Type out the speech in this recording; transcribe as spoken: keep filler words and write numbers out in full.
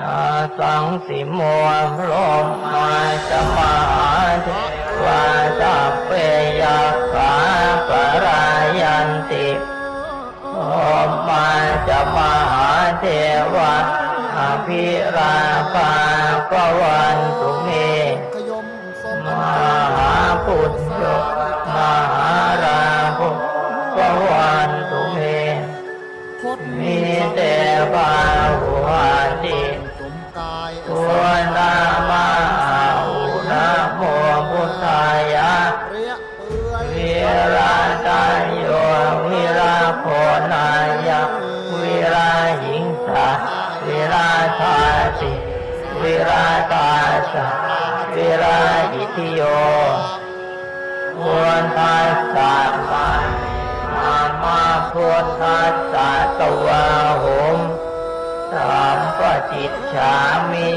Asaṃsimo brahmā ca mahādevā sabbe yakkhā palāyanti. Brahmā ca mahādevā abhilābhā bhavantu me. Mahāpuñño mahālābho bhavantu me. Koṭṭhite bāhuhati. Buddha ma ahu namo buddhāya. Viradañño viragonāya virahiṃsā viradāsi viradāsā viraitthiyo. Buddhassa mama buddhassa tvāhum sampajicchāmi.